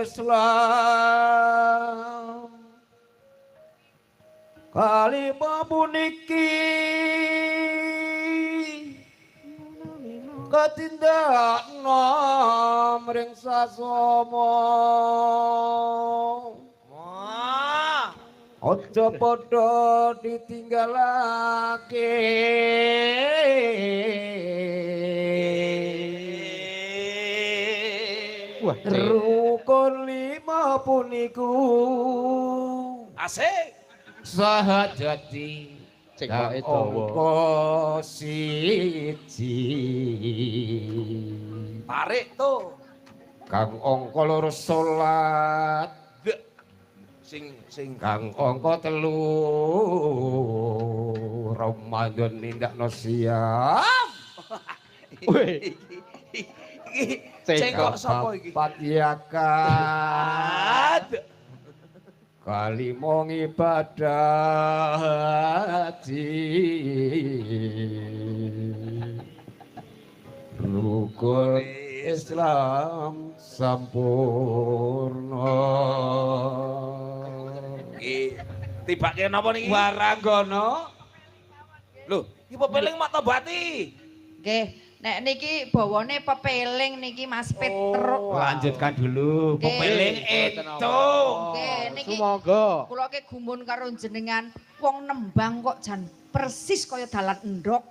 Islam kalima puniki katindakna mring sasama. Wah. Aja padha ditinggalake. Wah, rukun lima puniku asik saha dadi cengkoke dawa. Angka siji. Tarik tuh. Kang angka loro salat. Sing sing Kang angka telu Ramadan nindakno siam. Weh, iki cengkok sapa iki? Papat yakat. Kalima ngibadah haji. Rukun Islam sampurna. Iki tibake napa niki? Waranggono. Lho, iki pepeling mak tobati. Nggih, nek niki bawane pepeling niki Mas Petruk. Lanjutkan dulu. Nggih. Pepeling itu. Nggih, niki Sumangga. kula ke gumun karo jenengan wong nembang kok jan persis kaya dalan endhok.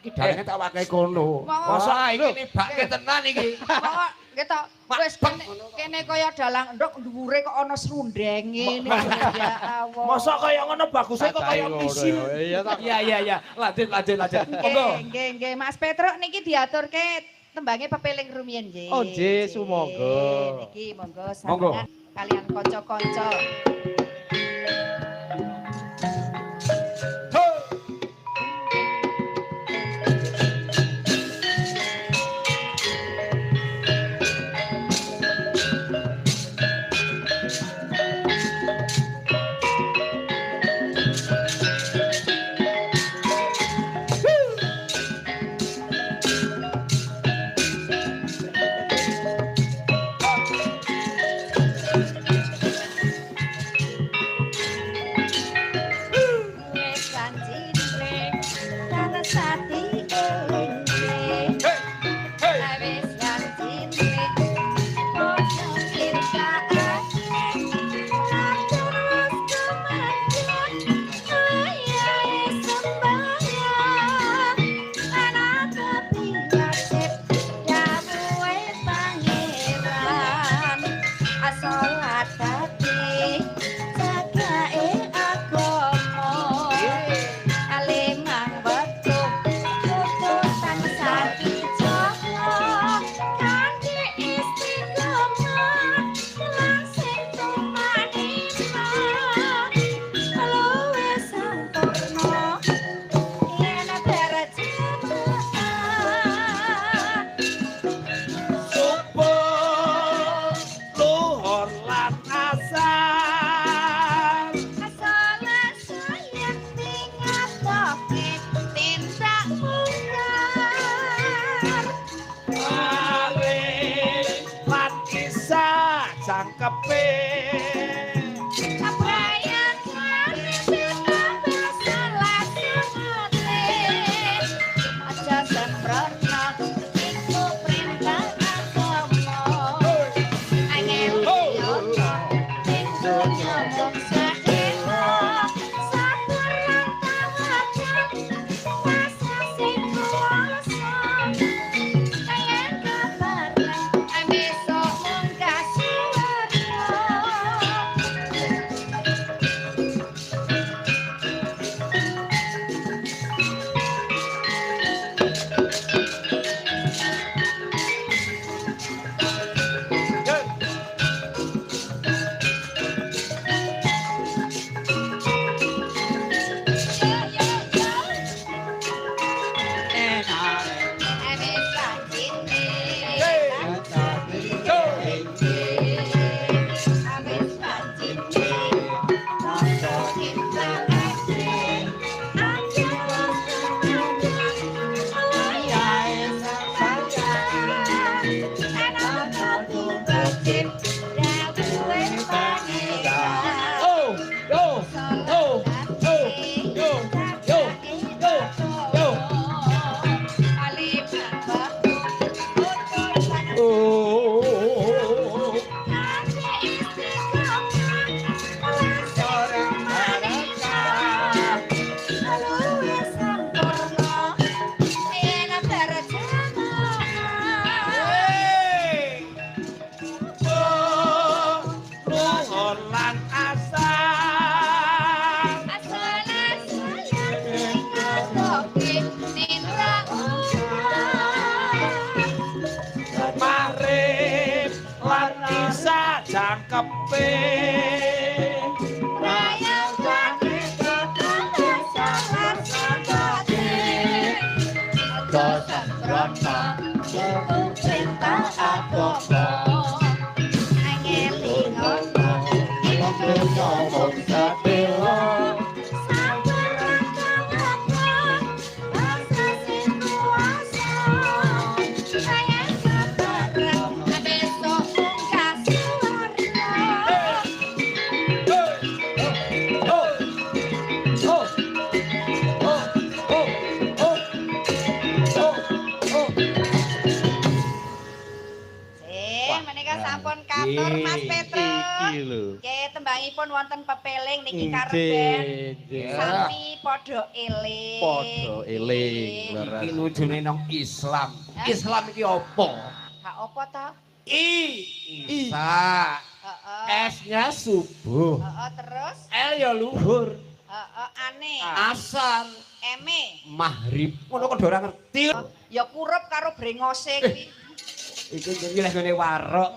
Iki dalane tak wakai kono. Masa iki nibake tenan iki. Kok ketok wis kene kaya dalang endhok dhuwure kok ana srundenge ngene ya Allah. Masa kaya ngono bagusnya kok kaya misil. Iya ta. Iya iya iya, lanjut lanjut lanjut. Monggo. Nggih, nggih, nggih. Mas Petruk niki diaturke tembange pepeling rumiyin nggih. Oh, nggih, sumangga. Niki monggo Monggo. sampeyan kalian kanca-kanca. wajib dawuhe pangeran. Oh, yo, yo, yo, yo, yo, yo, yo. Oh. Hey. Oh, nuhun lan asar. Marib lan isa jangkepe. Oh, oh, oh, oh, oh, oh, oh. Menika sampun katur Mas Petro. Iki lho. Nggih, tembangipun wonten pepeling niki kareben. Nggih. Sami padha eling. Padha eling. Nggih. Iki nujune nang Islam. Islam iki apa? Hak apa to? I. Isa. Heeh. S-nya subuh. Heeh, terus L ya luhur. heeh ane. Asar. Eme. Maghrib. Ngono kok ora ngerti. Ya kurup karo brengose kuwi. Iki jenenge lek ngene warok.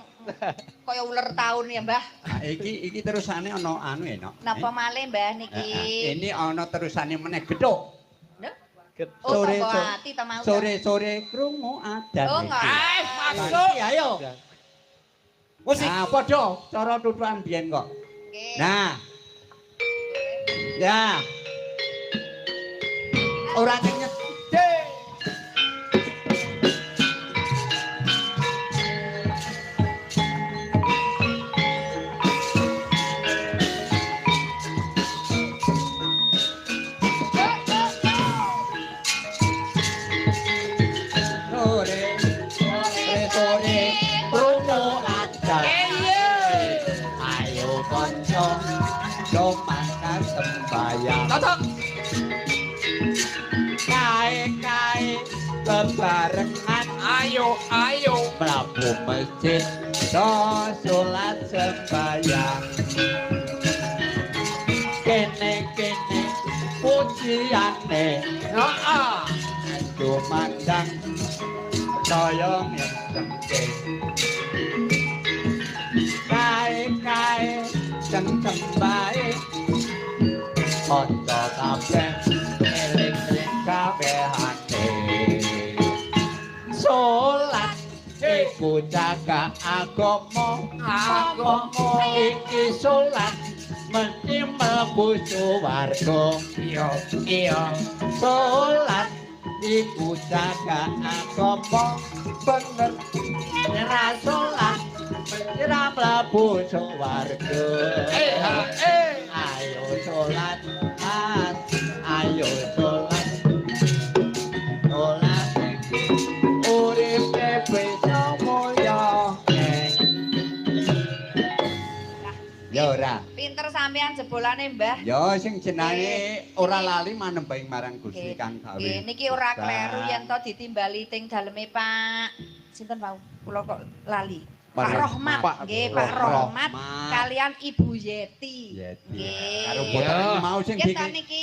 Kaya uler taun ya, Mbah. Nah, iki iki terusane ana anu ya, Nok. Napa malih, Mbah niki? Ini ana terusane meneh gethuk. Lho? Gethuk. Oh, Sore, sapa sore. ati ta mau. Sore-sore krungu adan. Oh, iki. ngono. Eh, masuk. Iki, ayo. Musik. Nah, padha cara tutukan biyen kok. Nggih. Nah. Ya. Ora kenyet. Yo, yo, yo. Sore, sore, sore, krungu adan. Ayo kanca, do mangan sembayang. Cocok. Kae-kae bebarengan Ayo, ayo. mlaku masjid do salat sembayang. Kene-kene pujiane Heeh. tumandang saya nyengke. Kae-kae cengcem bae kanca kabeh eling ring kabehane. Salat iku jaga agama, Agama. Iki salat mesti mlebu swarga. Iya, iya. Salat iku jaga agama, bener ora salat mesti ra mlebu swarga. Eh, ha, eh. Ayo salat, ayo salat. Salat iki uripe bisa mulya. Ya ora. Pinter sampean jebolane, Mbah. Ya sing jenenge ora lali manembahing marang Gusti kang gawe. Nggih, niki ora kleru yen to ditimbali ting daleme Pak. Sinten wau? Kula kok lali. Pak Rohmat, nggih Pak Rohmat kalian Ibu Yeti. Yeti. Nggih. Karo boten mau sing Nggih di ta niki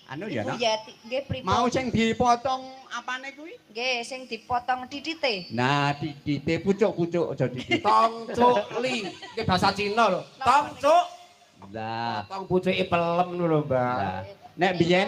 anu ya Ibu Nak. Yeti nggih pripun? Mau sing dipotong apane kuwi? Nggih, sing dipotong didite. Nah, didite pucuk-pucuk aja didite. Tong cuk li. Iki bahasa Cina lho. Tong cuk. Lah, Tong pucuke pelem lho, Mbak. lah. Nek biyen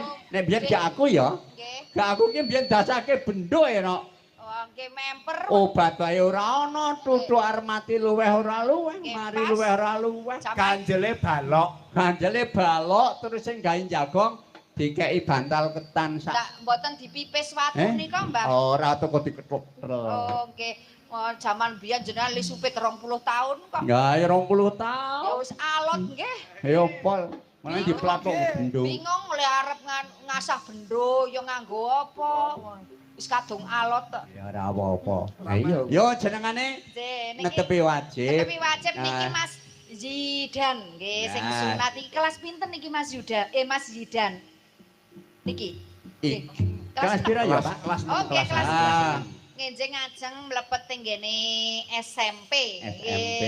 gak aku ya. Nggih. Gak aku ki biyen dasake bendo ya, Nok. Oh, nggih memper. Obat wae ora ana, tutuk arep mati luweh ora luweh, Nggih, mari pas. luweh ora luweh. Sampai- Ganjele balok. Ganjele balok terus sing gawe jagong dikeki bantal ketan sak. Lah mboten dipipis watu Eh? nika, Mbah. Ora toko dikethuk. Oh, nggih. Wah, jaman biyen jenengan li supit 20 tahun kok. Ya, ya 20 Ya tahun. wis alot nggih. Ya pol. Malah diplatok bendo. Bingung oleh arep ngasah bendo ya nganggo apa. Wis kadung alot tok. Ya ora apa-apa. Lah iya. Yo jenengane Nggih, niki netepi wajib. netepi wajib niki Nah. Mas Zidan nggih sing Nah. sunat iki kelas pinten niki Mas Yuda? Mas Zidan. Niki. Ih, kelas pira ya, Pak? Kelas Oh, nggih kelas Ah. ngenjing ngajeng mlebet teng nggene SMP. SMP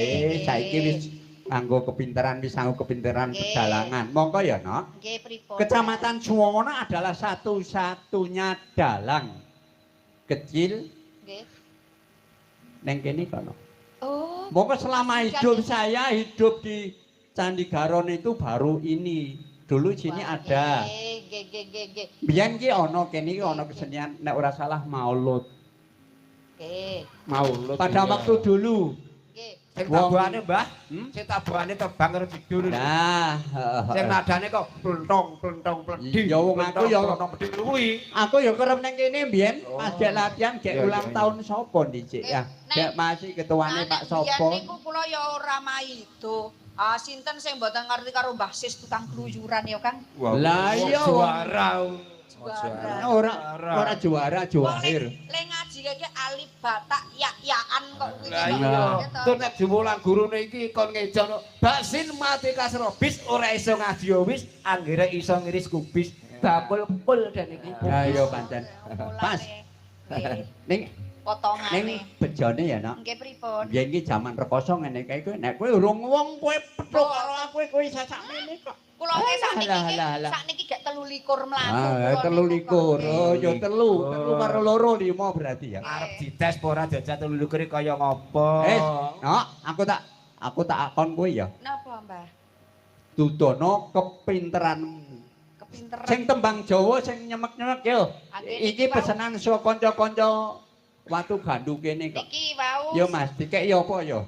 saiki wis nganggo kepinteran, wis nganggo kepinteran Nggih. pedalangan. Monggo ya, Nok. Nggih pripun? Kecamatan Suwono adalah satu-satunya dalang kecil Nggih. neng kene kono. Oh. Monggo selama Mas hidup Zidan. saya hidup di Candi Garon itu baru ini. Dulu sini Wah, ada. Nggih, nggih, nggih, nggih. Biyen ki ana kene iki ana kesenian nek ora salah maulud. Nggih. Maulud. Pada iya. waktu dulu. Nggih. Sing Wong- tabuhane, Mbah. Hmm? Sing tabuhane terbang karo tidur. Nah, Sing nadane kok plentong plentong pleding. Iya, wong aku ya- plentong pleding kuwi. Aku ya kerep nang kene mbiyen Oh. pas gek latihan gek Iya, ulang iya, iya. tahun sapa dhisik ya. Nek- Gek masih ketuane Nah, Pak nek Sopo. biyen niku kula ya ora maido. Ah sinten sing mboten ngerti karo Mbah Sis tukang kluyuran ya, Kang? Lah iya, wong. Juara. Juara. Ora ora juara juahir. Le ngaji iki alif batak ya-yaan kok kuwi. Lah kok. iya. Ya toh. Tur nek diwulang gurune iki kon ngejono baksin mati kasro bis ora iso ngaji yo wis anggere iso ngiris kubis bakul kul dan iki. Ya iya pancen. Pas. Nggih, Ning potongane. ning bejone ya, Nok. Nggih pripun? Biyen iki jaman rekoso ngene kae kowe nek kowe urung wong kowe petuk karo aku kowe iso sakmene kok. Kula nggih sakniki Alah, iki alah, alah. sakniki gek 23 mlaku. Ah, kula niku 23. kok. Oh, ya telu, telu karo loro lima berarti ya. Arep dites apa ora jajal 23 kaya ngopo. Eh, Nok, aku tak akon kowe ya. Napa, Mbah? Dudono kepinteranmu. Kepinteran. Sing tembang Jawa sing nyemek-nyemek yo. Angge Iki niki wau. pesenan saka kanca-kanca Watu Gandu kene kok. Niki wau. Yo Mas, dikek yo apa yo?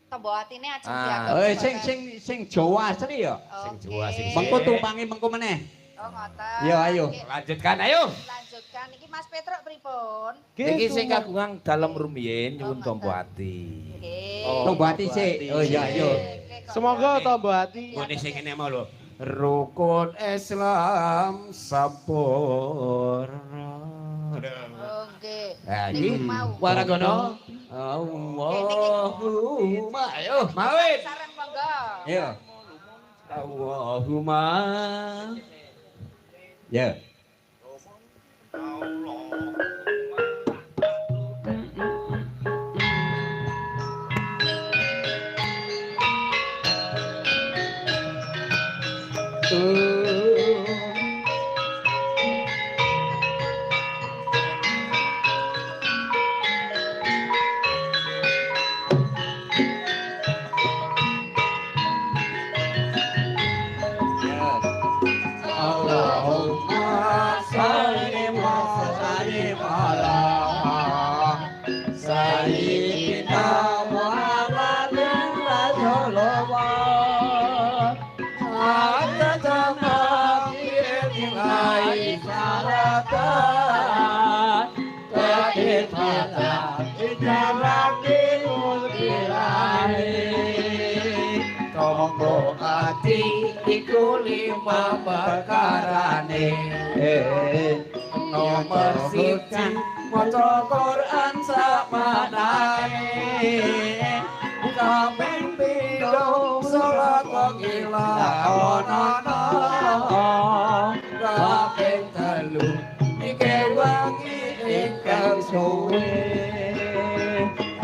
Tombo atine ajeng Ah. dianggep. Eh sing sing sing Jawa asli yo. Sing Jawa, sing Mengko tumpangi mengko meneh. Oh, ngoten. Yo, ayo. Nggih, Lanjutkan ayo. Lanjutkan iki Mas Petruk pripun? Iki sing kagungan dalem rumiyin nyuwun Oh, tombo ati. Nggih. Oh, Tombo ati sik. Oh iya yo. Nggih, kok. Semoga tombo ati. Ngene sing ngene mau lho. Rukun Islam sampurna. Oh, nggih. Nah, iki Niku mau. Waranggono. Allahumma ayo mawin. Sareng monggo. Yo. Allahumma. Yo. Allahumma shalli wa sallim ala sayyidina Muhammadin Rasulullah. Tombo ati iku lima perkarane. Nomor siji maca Quran sakmanane. Kaping pindho salat wengi lakonana. Kaping telu iki wangi ingkang suwe.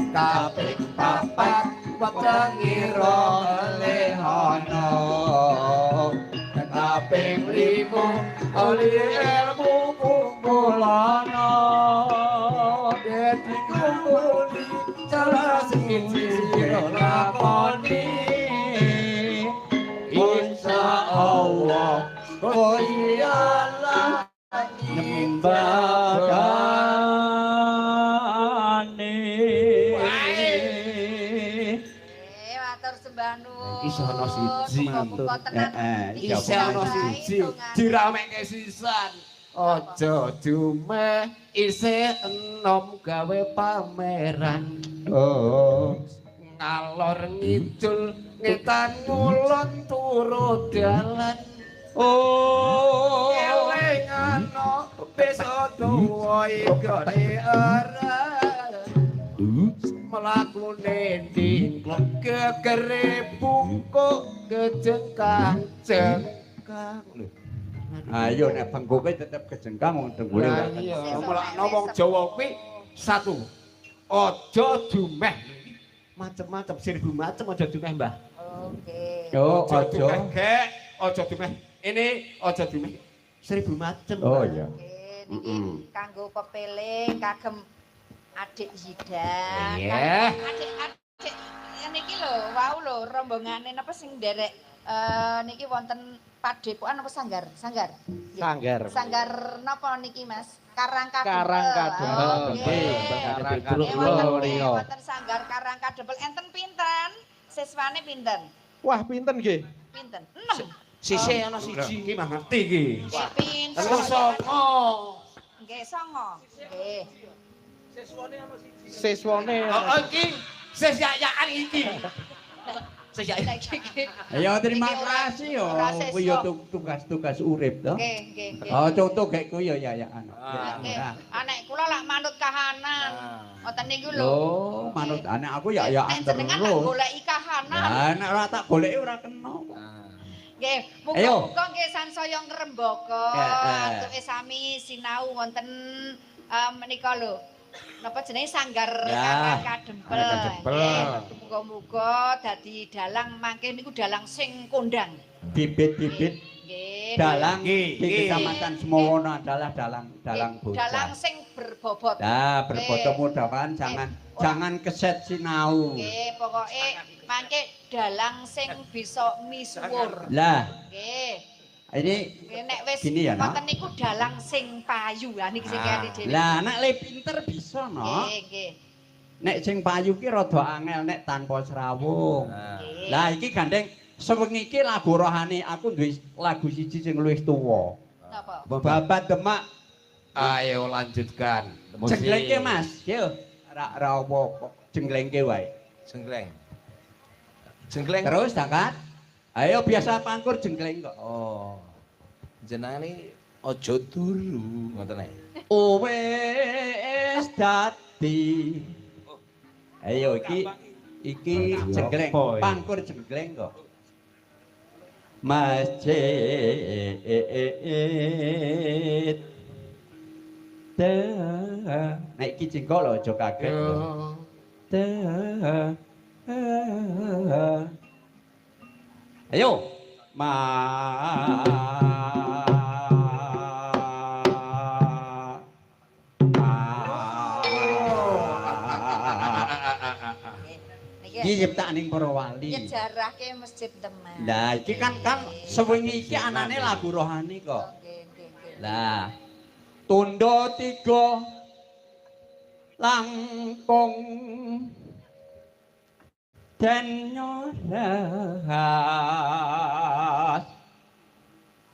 Kaping papat wetenge lehono. Kaping limo oli ilmu kumpulana. Yen dikumpuli salah siji sira lakoni. Insya Allah Gusti Allah nyembadane. Eh, matur sembah nuwun. Iki ana siji. Muga-muga tenan. Eh, Iki Isih ana siji diramekke sisan. Aja dumeh isih enom gawe pameran. Oh. Ngalor ngidul ngetan ngulon turu dalan. Oh. Elingano besok tuwa igone ora. Mlakune dingklok gegere bungkuk kejengkang jengkang. Ayo nek bengkoke tetep kejengkang wong dengkule ora. Iya, mulakno wong Jawa kuwi satu. Aja dumeh. Macem-macem seribu macem aja dumeh, Mbah. Oke. Yo Aja aja. dumeh gek, aja dumeh. Ini aja dumeh. Seribu macem. Oh iya. Oke, niki kanggo pepeling kagem Adik Zidan. Iya. Adik-adik niki lho, wau lho rombongane napa sing nderek niki wonten padepokan apa sanggar? Sanggar. Sanggar. Sanggar napa niki Mas? Karang Kadempel. Karang Kadempel. Nggih. Karang Nggih, Kadempel. Wonten sanggar Karang Kadempel enten pinten? Siswane pinten? Wah, pinten nggih? Pinten? 6. Sisih ana siji. Iki mah ngerti iki. Nggih, pinten. Telu songo. Nggih, songo. Nggih. Siswane. Oh, iki sis yakan iki. Sis yakan. Ya terima Iki ora- kasih yo. ora Kuwi yo sesuk. tugas-tugas urip to. Nggih, nggih, nggih. Oh contoh kayak kuwi yo yayakan. Nggih. Anek kula lak manut kahanan. Ngoten niku lho. Lho, manut anak aku yayakan Nek jenengan lak terus. goleki kahanan. Lah nek ora tak goleki ora kena. Nggih, Ayo. muga-muga nggih sansaya ngrembaka, atuke sami sinau wonten menika lho. Napa jenenge sanggar Ya, Karang Kadempel. Kadempel. Nggih, muga-muga dadi dalang mangke niku dalang sing kondang. Bibit-bibit Nggih. dalang Nggih, di nggih. Kecamatan Semowono adalah dalang dalang Nggih, dalang bocah. sing berbobot. Nah, berbobot mudah-mudahan jangan Ora. jangan keset sinau. Nggih, pokoke mangke dalang sing bisa misuwur. Lah, Nggih. ini Nggih, nek wis Gini ya, Nak? ngoten niku dalang sing payu. Lah niki sing kene dhewe. lah nek le pinter bisa no. Nggih, nggih. Nek sing payu ki rada angel nek tanpa srawung. Nggih. Lah iki gandeng sewengi iki lagu rohani aku duwe lagu siji sing luwih tuwa. Napa? Babat Demak Ayo lanjutkan. jenglengke Mas. Yo ra ra apa jenglengke wae. Jenggleng. Jenggleng. Terus angkat. Ayo biasa pangkur jenggleng kok. Oh. Jenengane aja turu ngoten ae. Wis dadi. Ayo iki iki jenggleng, pangkur jenggleng kok. Masjid. Nek iki jengkok lho aja kaget lho. Ayo. Ma. Niki Iki nyiptaning para wali. nyejarahke Masjid Demak. Lah iki kan kan sewengi iki anane lagu rohani kok. Nggih, nggih, nggih. Lah tunda tiga langkung den nyoras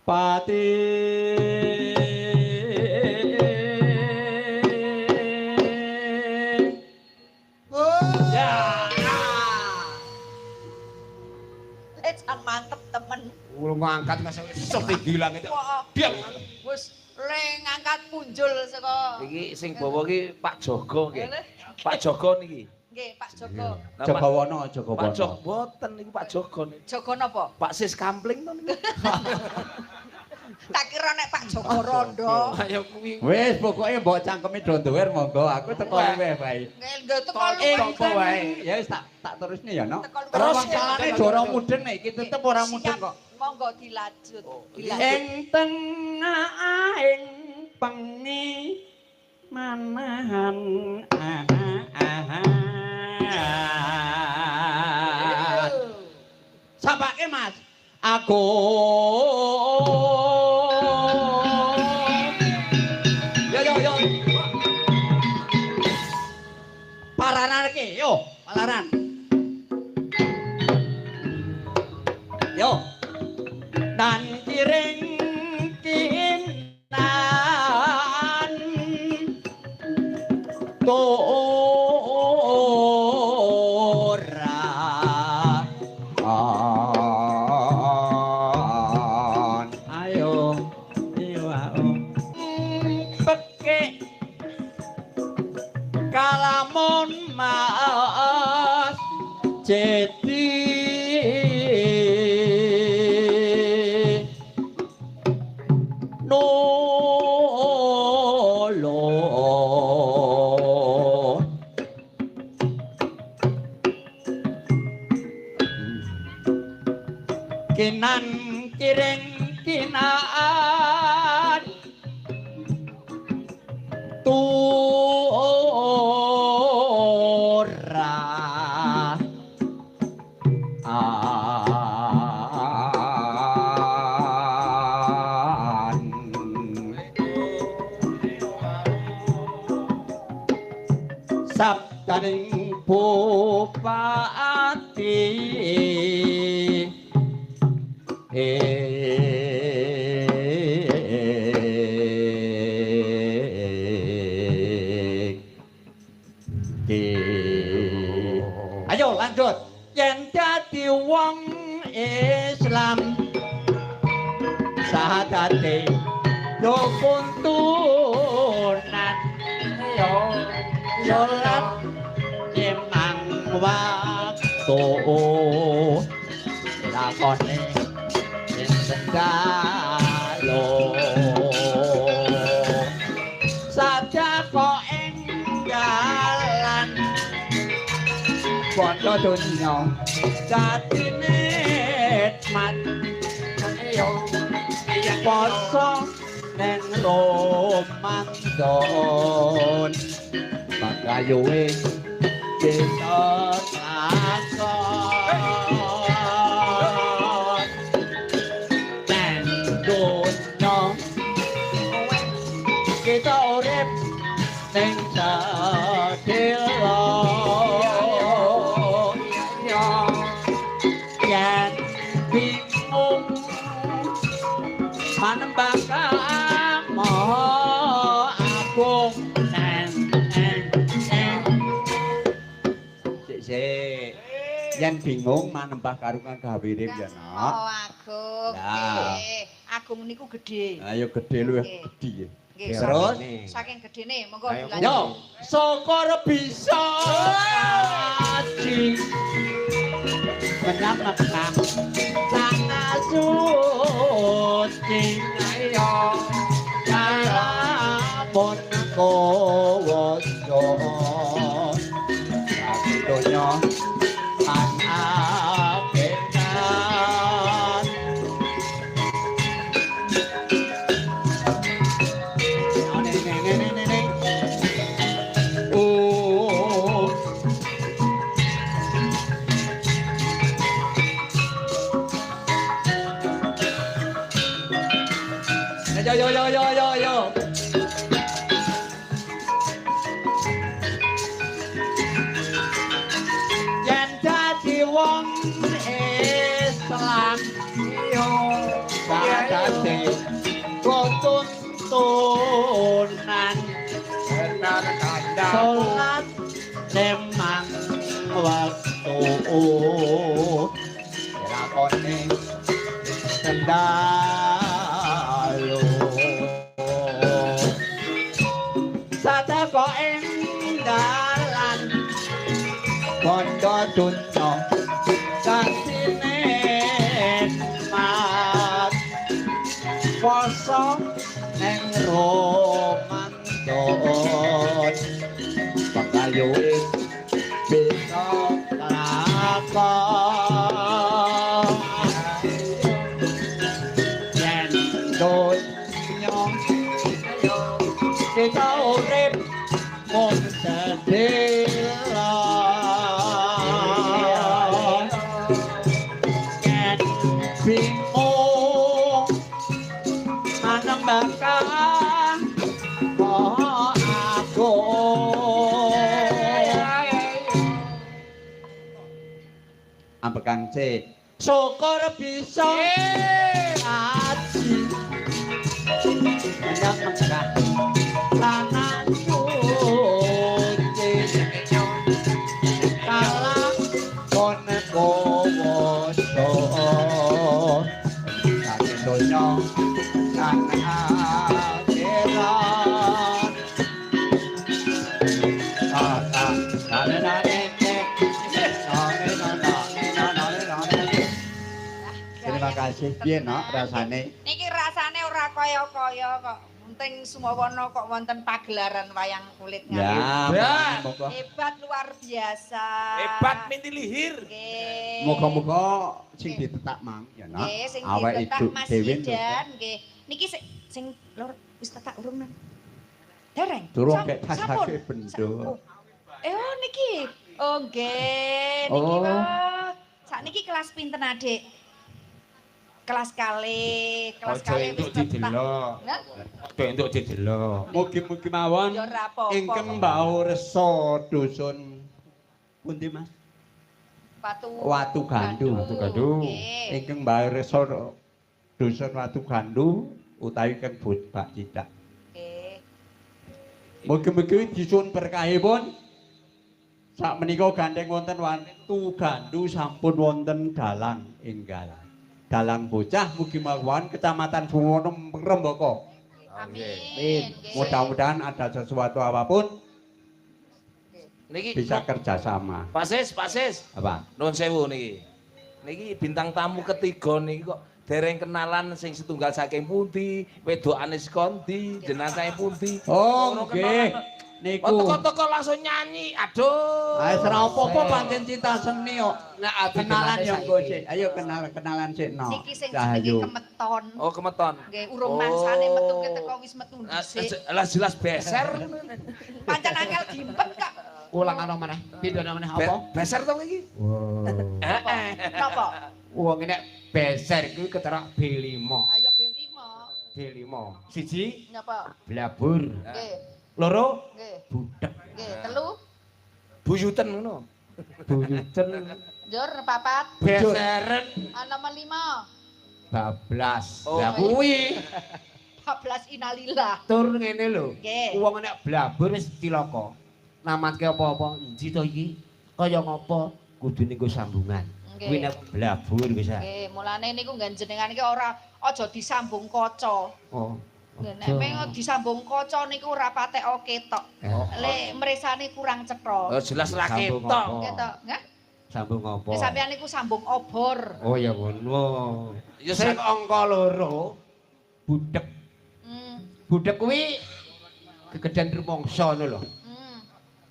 pati. Ya. Eh, jan mantep temen. Ulung ngangkat mas setinggi langit. Wah, Diam. wis le ngangkat punjul saka. Iki sing bawa iki Pak Jogo nggih. Pak Jogo niki. Nggih, Pak Joko. Nah, Pak Jogowono, Pak Jogowono. Joko boten niku Pak Jogo niku. Joko napa? Pak Sis Kampling to niku. Tak kira nek Pak Joko Rondo. Ayo kuwi. Wis pokoke mbok cangkeme do nduwer monggo aku teko luweh wae. Nggih, lho teko Ing Toko wae. Ya wis tak tak terusne ya, no. Teko luweh. Terus salane do ora mudeng nek iki tetep ora mudeng Siap. kok. Monggo dilanjut. Dilanjut. Ing tengah ing pengi manahan. Sapake Mas. Aku Yo yo yo. Pararan iki, yo, palaran. Yo. Dan kiring kinan to. jeti nolo kinan kiring kinaan tura an sabdaning bupati Ayo lanjut. Yen dadi wong Islam sahadate yo kuntunan yo salat limang waktu lakone sendalo saja kok ing dalan bondo donya dadi nikmat poso neng Ramadan bakayuwe bisa lakon neng donya kita urip ning sedelo yen bingung manembah kang maha agung neng neng neng sik sik yen bingung manembah karo kang gawene ya nak Maha Agung. Lah. Nggih. Agung niku gedhe. Ayo gedhe luwih Nggih. gedhe. Nggih, Terus? saking gedene monggo Ayo, dilanjut. Yo, syukur bisa ngaji. Menyang Mekah tanah suci. Ayo kalamun kuwasa. Saking donya lan akhirat. Oh. Yo yo yo yo yo yo. Yen dadi wong Islam yo sadate tuntunan Benar kandang. salat limang waktu lakone sendalo sadaka ing dalan bondo donya dadi nikmat poso ning Ramadan bakayuwe bisa kelakon yen donya kita urip mung sedhela yen bingung manembah kang Maha Agung. Ambekang C. Syukur bisa ngaji menyang Mekah tanah suci kalakon kuwasa saking donya lan akhirat. Ah ah na na na na na na na. kasih. Piye nok rasane? Niki rasane ora kaya-kaya kok. Penting Sumowono kok wonten pagelaran wayang kulit Ya, Hebat. moga. Hebat luar biasa. Hebat minti lihir. Nggih. Moga-moga sing ditetak mang ya nak. Nggih, sing Awake ditetak Mas dhewe Idan nggih. Niki sing lor wis tetak urung nang. Dereng. Durung kek sampun. tasake bendo. Oh. Oh niki. Oh nggih, niki Oh. wae. Sakniki kelas pinten Adik? Kelas kalih, kelas Aja kalih entuk wis tetak. didelok. Nah, Aja entuk didelok. Mugi-mugi mawon ya ora apa-apa. ingkang mbau resa dusun pundi Mas? Watu Watu Gandu. Watu Gandu. Nggih. Ingkang mbau resa dusun Watu Gandu utawi ingkang Bak Cidak. Nggih. Mugi-mugi disuwun berkahipun. Sak menika gandeng wonten Watu Gandu sampun wonten dalang enggal. Dalang bocah mugi mawon Kecamatan Suwono Rembaka. Amin. Nggih. Mudah-mudahan ada sesuatu apapun Niki bisa kerjasama. Pak Sis, Pak Sis. Apa? Nuwun sewu niki. Niki bintang tamu ketiga niki kok dereng kenalan sing setunggal saking pundi, wedokane saka ndi, jenengan saking pundi. Oh, Ora nggih. kenalan. Niku. Oh, teko-teko langsung nyanyi. Aduh. Ayo ora apa-apa pancen cinta seni kok. Nek Kenalan ya engko sik. Ayo kenalan sik no. Niki sing jenenge kemeton. Oh, kemeton. Nggih, urung mangsane metu ke teko wis metu Ah, dhisik. Lah jelas beser. Pancen angel dimpet kok. Ulang ana maneh. Pindhana maneh apa? Beser to iki? Wow. Heeh. Napa? Wong nek beser kuwi keterak B5. Ayo B5. B5. Siji Napa? blabur. Nggih, Loro nggih. budek. Nggih, telu, Buyuten ngono. Buyuten njur papat, beseren ah, nomor 5. bablas. Oh. Lah kuwi 14 inalillah. tur ngene lho. Nggih. Wong nek blabur wis cilaka. Namatke apa-apa, endi to iki? Kaya ngopo? Kudune nggo sambungan. Nggih. Kuwi nek blabur wis ah. Nggih, mulane niku nggen jenengan iki ora aja disambung kaca. Oh. Nggih, nek meng disambung kaca niku ora patek ketok. Lek mresane kurang cetha. Oh, jelas ra Sambung ketok. apa? Ketok, nggih. Sambung apa? Nek sampeyan niku sambung obor. Oh ya ngono. Ya Sing angka loro budek. Budek kuwi gegedan rumangsa ngono lho.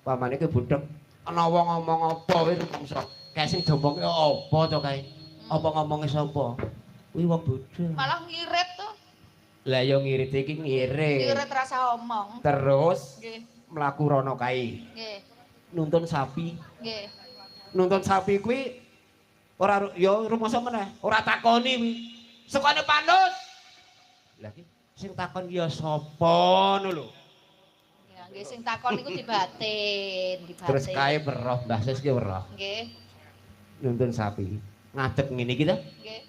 Pamane ki budek ana wong ngomong apa kuwi rumangsa. Kae sing diomongke apa to kae? Apa ngomonge sapa? Kuwi wong budek. Malah ngirit to. Lah ya ngirit iki ngirit. Ngirit rasa omong. Terus Nggih, mlaku rono kae. nggih, Nuntun sapi. nggih. Nuntun sapi kuwi ora ya rumangsa meneh, ora takoni kuwi. Sekane panut. Lah ki sing takon ki ya sapa ngono lho. Ya, nggih sing takon niku dibatin, dibatin. Terus kae weruh Mbah Sis ki weruh Nggih, nuntun sapi. Ngadeg ngene iki ta. nggih.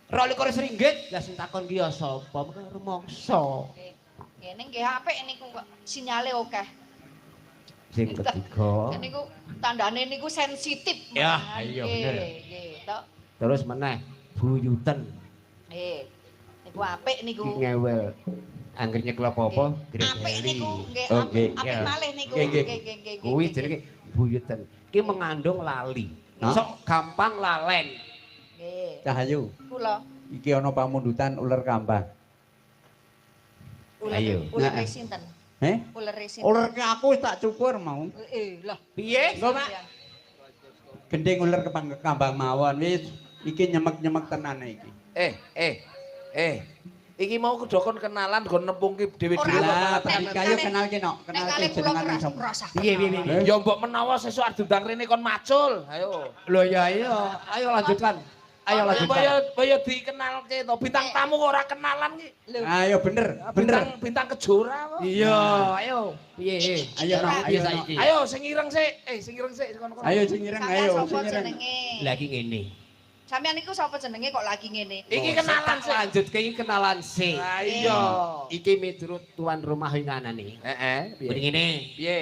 RM22. Lah sing takon ki ya sapa? Mengko rumangsa. Nggih. Nggih, ning nggih apik niku kok sinyale akeh. Sing ketiga. Niku tandane niku sensitif. Ya, malahan. iya, Nggih, bener. Nggih, tok. Terus meneh buyuten Nggih. Niku apik niku. ki ngewel. Angger nyekel apa-apa Apik gregeli. niku, nggih, Oh, apik nggih. apik malih niku. Nggih, nggih. Nggih, nggih, nggih. Kuwi nggih, jenenge buyuten. Ki mengandung lali. Nah. Sok gampang lalen. Nggih. Cahayu, Kula iki ana pamundutan uler kambang. uler Ayo. ulere Nah. sinten? Heh? Ulere sinten? Uler ki aku wis tak cukur mau. Lah. Piye? Engko, Pak. Gending uler kembang kambang mawon wis iki nyemek-nyemek tenan iki. Eh. Iki mau kudu kon kenalan kon nempungke dhewe-dhewe. Lah, Nek- tapi kayo nek- kenal ki no, Nek kenal kali ki kula jenengan sapa? rasa. Piye piye piye. Ya mbok menawa sesuk arep diundang rene kon macul. Ayo. Lho ya ayo, ayo lanjutkan. Ayo lanjutkan. Mbok ya dikenalke to. Bintang tamu kok ora kenalan ki. Ayo bener, bener. Bintang bintang kejora kok. Iya, ayo. Piye? Ayo no, ayo no. Saiki. Ayo sing ireng sik. Sing ireng sik kono-kono. Ayo sing ireng, Sampeyan ayo sapa sing ireng. jenenge? Lagi ngene. Sampeyan niku sapa jenenge kok lagi ngene? Iki kenalan sik. Lanjut ke iki kenalan sik. Lah iya. Iki miturut tuan rumah winganane. Heeh, Muni ngene. Piye?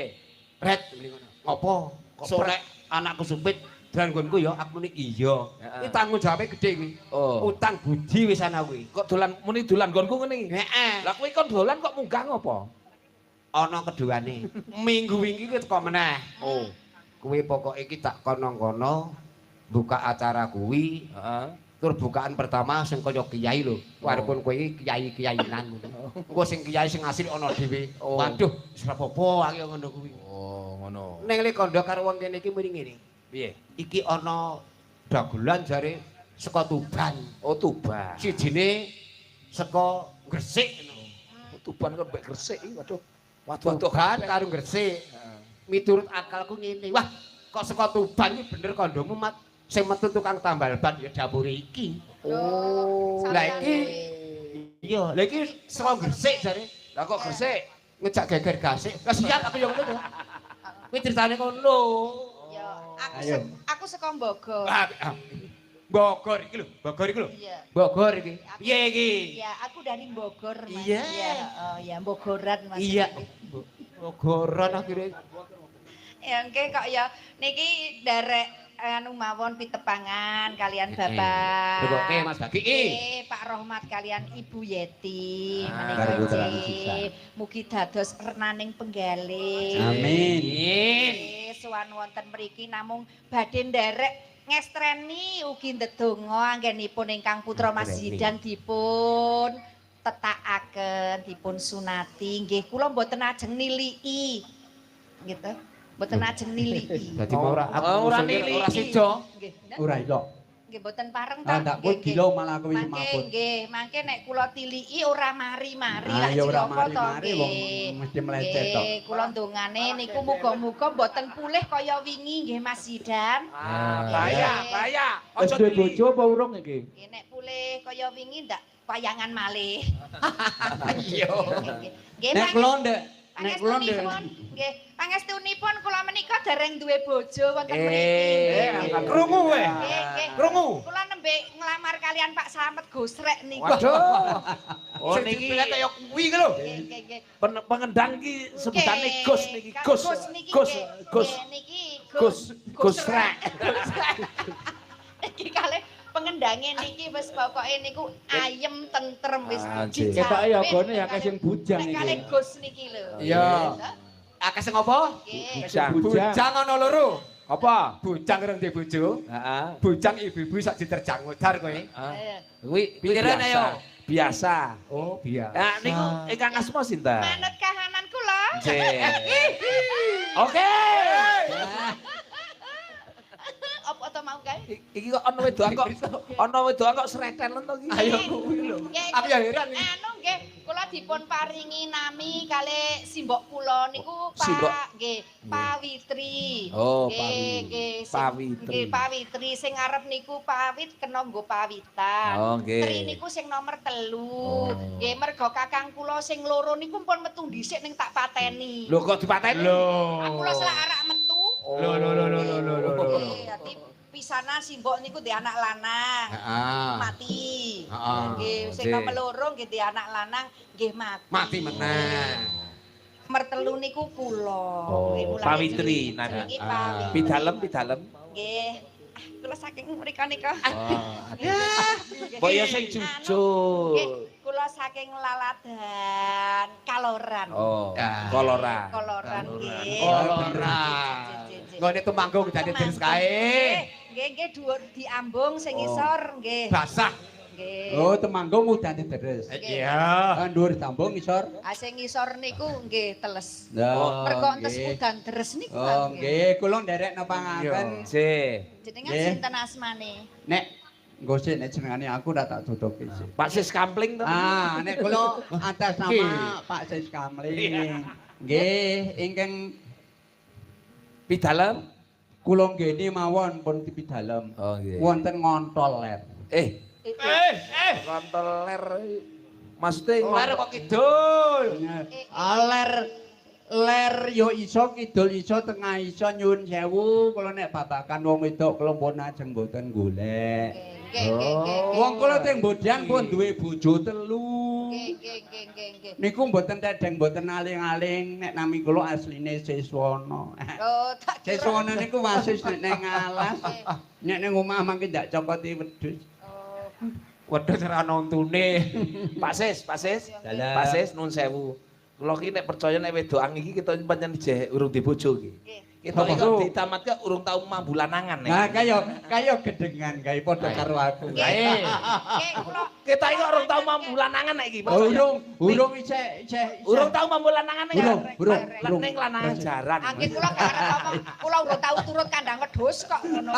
Red muni ngono. Ngopo? Kok Sok nek anakku sumpit dolan nggonku ya aku muni iya. Heeh. Iki tanggung jawabe gedhe kuwi. Oh. Utang budi wis ana kuwi. Kok dolan muni dolan nggonku ngene iki? Heeh. Lah kuwi kon dolan kok munggah ngopo? Ana keduane. Minggu wingi kuwi teko meneh. Oh. Kuwi pokoke iki tak kono-kono buka acara kuwi Heeh. Tur bukaan pertama sing kaya kiai lho. Walaupun kowe iki kiai-kiainan ngono. Engko sing kiai sing asli ana dhewe. Waduh, wis ora apa-apa aku ngono kuwi. Oh, ngono. Ning le kandha karo wong kene iki muni ngene. Piye? Iki ana dagelan jare saka Tuban. Oh, Tuban. Sijine saka Gresik ngono. Tuban kok mbek Gresik iki, waduh. Waduh, Tuban karo Gresik. Miturut akalku ngene. Wah, kok saka Tuban iki bener kandhamu, Mat. Sing metu tukang tambal ban ya dapure iki. Oh. Lah iki iya, lah iki saka Gresik jare. Lah kok Gresik? Ngejak geger gasik. Kasihan aku yo ngono to. Kuwi critane ngono. Ya, aku Ayo. Aku saka Bogor. Bogor iki lho, Bogor iki lho. Iya. Bogor iki. Piye iki? Iya, aku dari Bogor, Mas. Iya. Oh ya, Bogoran, Mas. Iya. Bogoran akhirnya. Ya nggih kok ya niki nderek anu mawon pitepangan kalian Bapak. Oke, Mas Bagi. Nggih, Pak Rohmat kalian Ibu Yeti. Ah, Menika putrane nggih. sisan. Mugi dados renaning penggalih. Amin. Nggih, sowan wonten mriki namung badhe nderek ngestreni ugi ndedonga anggenipun ingkang putra Mas Ngestreni. Zidan dipun tetakaken, dipun sunati. Nggih, kula mboten ajeng niliki. Gitu. Mboten ajeng niliki. Dadi mau ora aku Oh, ora ngusulke niliki. ora sida. Nggih. Ora ilok. Nggih mboten pareng Ah, ta. ndak kowe Nggih, gila malah kowe Mangke mabur. nggih, mangke nek kula tiliki ora mari-mari Ah, lak ya ora cilaka to, mari-mari wong nggih. mesti melecet tok. Nggih, kula ndongane niku muga-muga mboten pulih kaya wingi nggih Mas Zidan. Ah, bahaya, bahaya. Wis Aja duwe dili. bojo apa urung iki? Nggih nek pulih kaya wingi ndak wayangan malih. Iya. Nggih, Nek kula ndek, nek kula ndek. pangestunipun nggih, pangestunipun kula menika dereng duwe bojo wonten Eh, mriki. Nggih. Krungu kowe. Nggih, nggih. Krungu. Kula nembe nglamar kalian Pak Slamet Gosrek niku. Waduh. Oh Sing niki dipilih kaya kuwi ki lho. Nggih, nggih, nggih. Pengendang iki sebutane Nggih, Gus niki, Gus. Gus niki, Gus, nggih. Gus, Nggih, niki Gus, Gusrek. Iki kalih pengendange niki wis pokoke niku ayem tentrem wis Ah, nggih. Ketoke ya gone ya akeh sing bujang Nek iki. kalih Gus niki lho. Iya. Akeh sing apa? Nggih. Bujang. Bujang. Bujang ana loro. Apa? Bujang rong duwe bojo. Heeh. Bujang ibu-ibu sak diterjang modar kowe. Eh, Kuwi kuwi Pikiran, biasa. ayo. Biasa. Oh, biasa. Nah, niku ingkang asma sinten? Manut kahanan kula. Nggih. Oke. Apa to mau kae? Iki kok ana wedokan kok ana wedokan kok sretelen to iki. Ayo kuwi lho. Nggih, Aku ya heran iki. Anu nggih, kula dipun paringi nami kalih simbok kula niku Simbok. Pak nggih, Pawitri. Oh, Nggih, Pawitri. nggih, Pawitri. Nggih, Pawitri sing ngarep niku pawit kena nggo pawitan. Oh, nggih. Tri niku sing nomor 3. Oh. Nggih, mergo kakang kula sing loro niku pun metu dhisik ning tak pateni. Lho kok dipateni? Aku lho selak arak metu. Lho lho lho lho lho lho lho. Nggih, dadi pisanan simbok niku ndek anak lanang. Heeh. Mati. Heeh. Nggih, sing Nggih. nomor loro nggih ndek anak lanang nggih mati. Mati meneh. Nomor 3 niku kula. Oh, Nggih, mulane Pawitri jenenge nami. Pawitri. Pidalem, pidalem. Nggih. Ah, kula saking mriko nika. Oh, Nggih. Mbok ya sing Anu, jujur. nggih, kula saking Laladan Kaloran. Oh, Ah. koloran. Koloran nggih. Koloran. Nggone Temanggung dadi deres kae. Nggih, nggih dhuwur diambung sing ngisor nggih. Basah. Nggih. Oh, Temanggung udane deres. Iya. Dhuwur tambung ngisor. Ah sing ngisor niku nggih teles. Oh, Mergo entes nggih. udan deres niku. Oh, nggih, kula nderek nepangaken. Nggih. Jenengan Nggih. sinten asmane? Nek nggo sik nek jenengane aku ora tak tutupi sik. Pak Sis Kampling to. Ah, nek kula atas nama Pak Sis Kamling. Nggih, ingkang Pidalem. kula nggene mawon pun pidalem. Oh, nggih. Wonten ngontol ler. Eh, Eh, eh. kontol ler. Maksudnya Ler kok kidul. Ah, ler ler yo iso kidul iso tengah iso nyuwun sewu kula nek babakan wong wedok kula pun ajeng mboten golek. Nggih, nggih, nggih. Wong kula teng Bodian pun duwe bojo telu. Nggih, nggih, nggih, nggih, nggih. Niku mboten tedeng mboten aling-aling nek nami kula asline Siswana. Oh, tak kira. Siswana niku wasis nek neng alas, nek neng omah mangke ndak cokoti wedhus. Oh, Wedhus ora ana untune. Pak Sis, Pak Sis. Dalam. Pak Sis nun sewu. Kula ki nek percaya nek wedokan iki kita pancen jeh urung dibojo iki. Nggih. Kita iki kok ditamatke urung tau mambu lanangan nek. Nah, kaya gedengan kae padha karo aku. Nggih. Nggih, kula Kita iki kok urung tau mambu lanangan nek iki. Oh, urung isih isih. Urung tau mambu lanangan nek. Urung. Ning lanangan jaran. Angge kula gak arep ngomong, kula urung tau turut kandang wedhus kok ngono.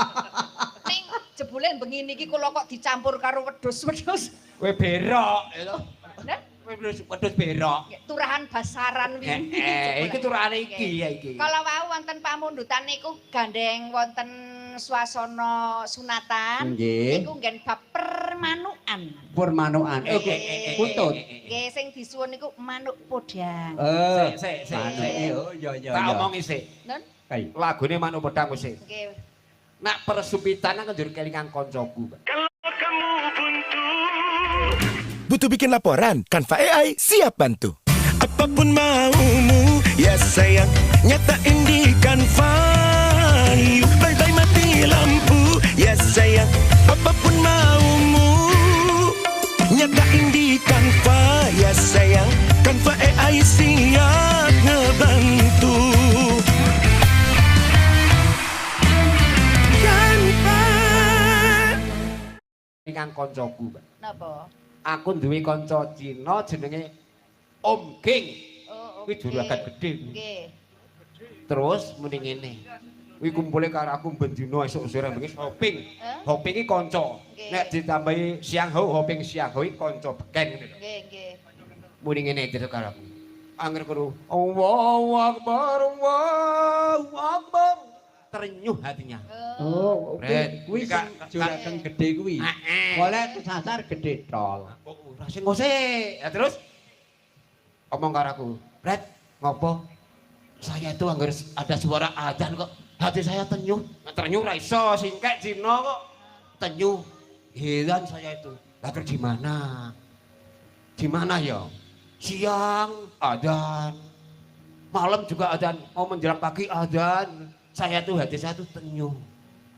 Ning jebule bengi niki kula kok dicampur karo wedhus-wedhus. Kowe berok ya to. Nah, Kowe wedhus berok. turahan basaran wingi. Iki turahane iki ya iki. Kala wau wonten pamundutan niku gandeng wonten swasana sunatan. Nggih. Niku nggen bab permanukan. Permanukan. Oke, putut. Nggih, sing disuwun niku manuk podhang. Sik sik sik. Oh iya iya. Tak omongi sik. Nun? Kae. Lagune manuk podhang wis. Nggih. Nak persupitan aku njur kelingan koncoku. Butuh bikin laporan? Canva AI siap bantu. Apapun maumu, ya sayang, nyatain di Canva. Yuk, bye-bye mati lampu, ya sayang. Apapun maumu, nyatain di Canva, ya sayang. Canva AI siap ngebantu. Canva. Kelingan koncoku, Pak. Napa? Aku duwe kanca Cina jenenge Om King. Oh, Kuwi juragan gedhe. Nggih. Terus muni ngene. Kuwi kumpule karo aku ben dina esuk sore bengi shopping. Eh? Hopping iki kanca. Nggih. Nek ditambahi siang ho hopping siang ho iki kanca beken ngene lho. Nggih, nggih. Muni ngene terus karo aku. Angger karo Allahu Akbar, Allahu Akbar. Terenyuh hatinya. Oh, Red. kuwi sing juragan gedhe kuwi. Heeh. Oleh kesasar gedhe tol. Ora sing ngose. Ya terus omong karo aku, "Red, ngopo? Saya itu angger ada suara adzan kok hati saya tenyuh." Tenyuh ra iso, singkek Cina kok tenyuh. Heran saya itu. Lah terus gimana? Gimana ya? Siang adzan. Malam juga adzan, mau menjelang pagi adzan. Saya tuh hati saya tuh tenyuh.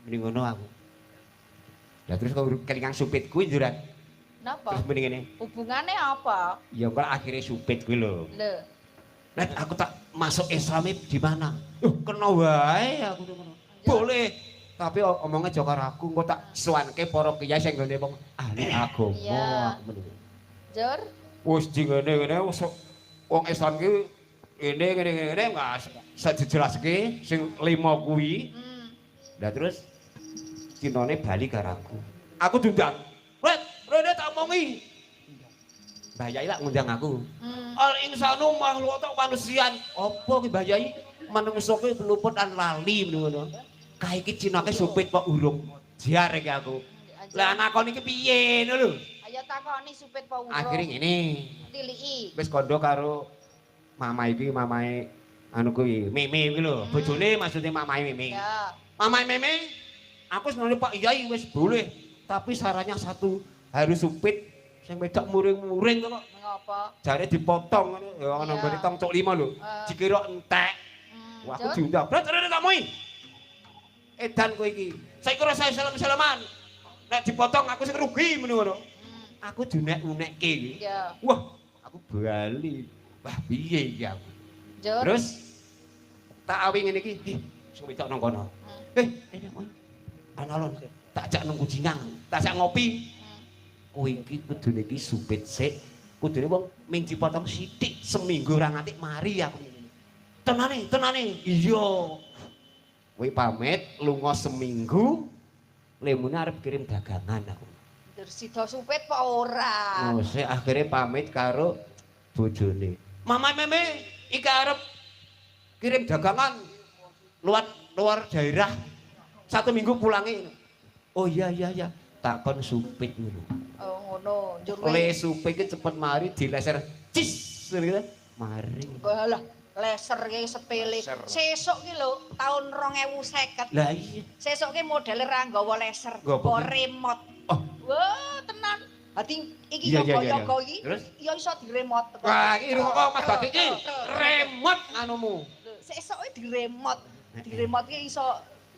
Mending ngono aku. Lah terus kok kelingan supit kuwi njuran. Napa? Terus mending ngene. Hubungane apa? Ya kok akhirnya supit kuwi lho. Lho. Nek aku tak masuk Islam di mana? Kena wae aku tuh ngono. Boleh. Tapi omongnya aja karo aku, engko tak suwanke para kiai sing nggone wong ahli agama Iya. aku mending. Jur, Wis di ngene-ngene wis wong Islam ki ngene ngene ngene enggak dijelaske sing lima kuwi. Lah terus Cinane bali karo aku. Aku diundang. Ret, rene tak omongi. Mbah Yai lak ngundang aku. Al insanu makhluk manusian. Apa ki Mbah Yai? Manungsa kuwi luput lan lali ngono. Kae iki cinake supit kok urung. Jar iki aku. Lah anakon iki piye ngono lho. Ayo takoni supit apa urung. Akhire ngene. Tiliki. Wis kandha karo mama iki, mamae anu kuwi, Meme kuwi lho. Bojone maksudnya mamae Meme. Ya. Mamae Meme, aku senengane Pak Yai wis boleh, tapi syaratnya satu, harus supit sing wedok muring-muring kok. Ngopo? Jare dipotong ngono, ya ana nggone tong cuk 5 lho. Dikira entek. Wah, aku diundang. Bret, rene tak moi. Edan kowe iki. Saiki ora saya salam-salaman. Nek dipotong aku sing rugi ngono ngono. Aku diunek-unekke iki. Iya. Wah, aku bali. Wah, piye iki aku? Jur. Terus tak awi ngene iki, sing wedok nang kono. Ini moi. Ana lho, tak ajak nang kucingan, tak ajak ngopi. Kowe iki kudune iki supit sik. Kudune wong ming dipotong sithik seminggu ora nganti mari aku ngene. Tenane, tenane. Iya. Kowe pamit lunga seminggu, lemune arep kirim dagangan aku. Terus sida supit apa ora? Oh, sik akhire pamit karo bojone. Mama Meme iki arep kirim dagangan luar daerah. 1 minggu pulangi. Oh iya iya iya, tak kon supit ngono. Oh ngono, njur Le supit iki cepet mari dileser. Cis gitu. Mari. Walah, leser ki sepele. Sesuk ki lho taun 2050. Lah iya. Sesuk ki modele ra nggawa leser, Nggawa nggawa remote. Oh. Wah, tenan. Dadi iki Iya, iya, iya, yoga-yoga iya. iki Terus? ya iso diremot. Wah, iki kok Mas Batik iki remote anumu. Sesuk ki diremot. Diremot ki iso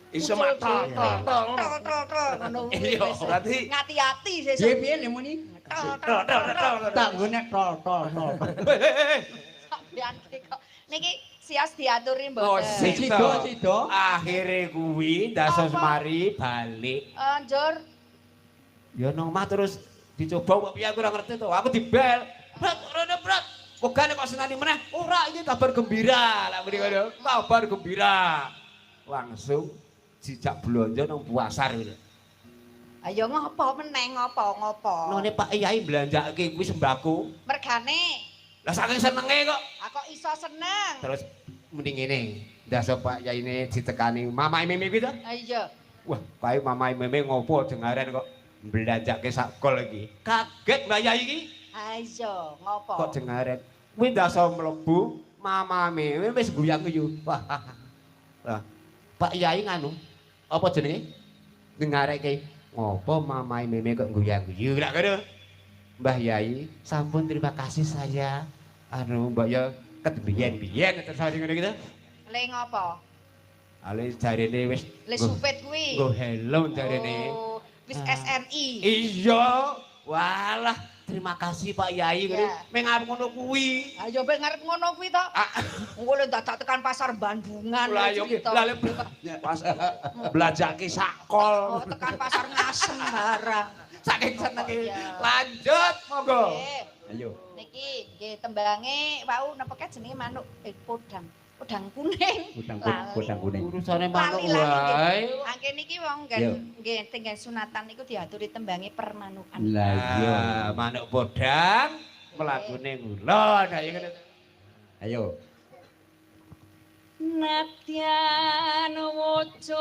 Iso mak tol tol tol. Tol tol tol ngono. Iya, berarti ngati-ati sesuk. Piye piye lemuni? Tol tol tol tol. Tak nggone tol tol tol. Sampeyan kok. Niki sias diaturi Oh, mboten. sida Sida. Akhire kuwi ndasos mari balik. Njur Ya nang omah terus dicoba kok piye aku ora ngerti to. Aku dibel. Brat, rene brat. Wegane kok senani meneh. Ora, iki kabar gembira. Lah muni ngono. Kabar gembira. Langsung jijak blonjo nang pasar gitu. Ayo ngopo meneh ngopo ngopo. None Pak Yai belanjake kuwi sembako. Mergane. Lah saking senenge kok. Ah kok iso seneng. Terus mending ngene, ndaso Pak Yaine ditekani Mamae Meme kuwi to. Ah iya. Wah, kae Mamae Meme ngopo dengaren kok belanjake sak kol iki. Kaget Mbak Yai iki. Ah iya, ngopo? Kok dengaren. Kuwi ndaso mlebu Mama Meme wis guyang-guyu. Wah. Lah, Pak Yai nganu apa jenenge? Dengareke ngopo Mamae Meme kok guyang-guyu lak ngono. Mbah Yai, sampun terima kasih saya. Anu Mbak ya ket biyen-biyen terus ngono gitu. Le ngopo? Ale jarene wis Le supit kuwi. Nggo helm jarene. Oh, wis SNI. Iya. Walah, terima kasih Pak Yai ngono. Ya. Meng arep ngono kuwi. Ayo ben ngarep ngono kuwi to. Engko le dadak tekan pasar Bandungan. Lah yo cerita. lah Pas belanjake sakol. Oh, tekan pasar Ngasem barang. Saking senenge. Iya. Lanjut monggo. Nggih. Ayo. Niki nggih tembange wau napa kae jenenge manuk podang. Podang kuning. Podang kuning. Urusane manuk Lali-lali wae. Angke niki wong nggih tenggen sunatan niku diaturi tembange permanukan. Lah iya. Manuk podang mlakune ngulon. Ayo ngono. Ayo. Nadyan wucuk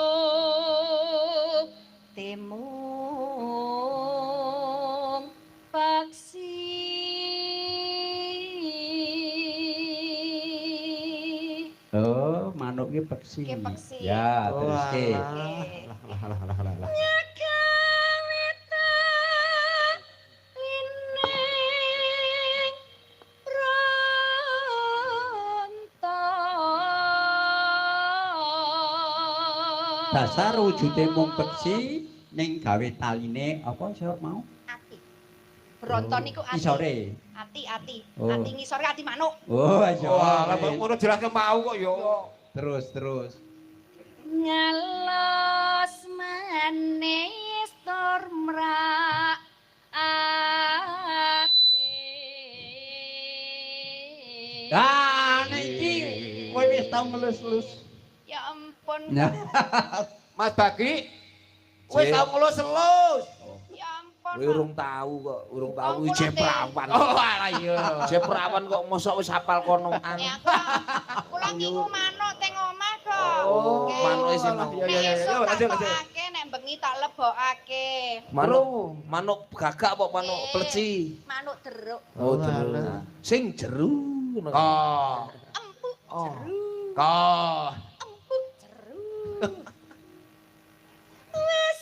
temung paksi. Oh, manuk ki peksi. Ki peksi. Ya, terus ki. Lah lah lah lah lah. Dasar wujude mung peksi ning gawe taline apa sih mau? Ati. Bronto niku ati. Isore. Ati ati. Oh. Ati ngisore ati manuk. Oh, ayo. Wah, lah ngono jelas mau kok ya. Terus terus. Ngelos manis tur mrak ati. Ah, niki kowe wis tau ngelus-elus. Ya ampun. Nah, Mas Bagi wis tau ngelus-elus. Ya ampun. Kowe urung tau kok, urung tau Oh, ije kula perawan. Oh, alah iya. Ije perawan kok mosok wis hafal konoan. Ya kula ngingu manuk teng omah kok. Oh, manuke sing Iya, Nek iya, iya. esuk tak Lanjut, lanjut. tokake, nek bengi tak lebokake. Manuk manuk gagak apa manuk pleci? Manuk jeruk. Oh, jeru. Sing jeru ngono. Oh. Empuk Oh. jeru. Kok. Empuk jeru. Wes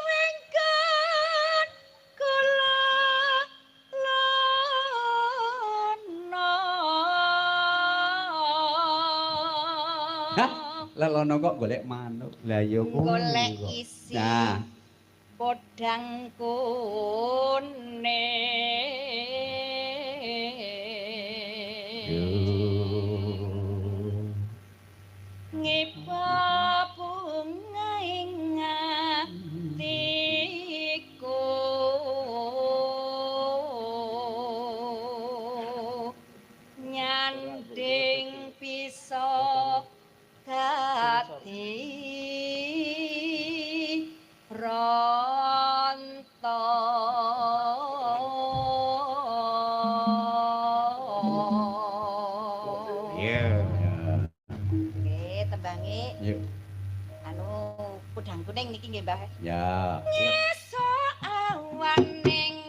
wengkon kula lono. Hah? Lelono kok golek manuk. Lah iya kuwi. Golek isi. Nah, Podang kuning. Ngipa bunga ing atiku. Nyanding bisa dadi bronto. Iya. Nggih, tembange yuk. anu podang kuning niki nggih, Mbah. Ya. Esuk awan ning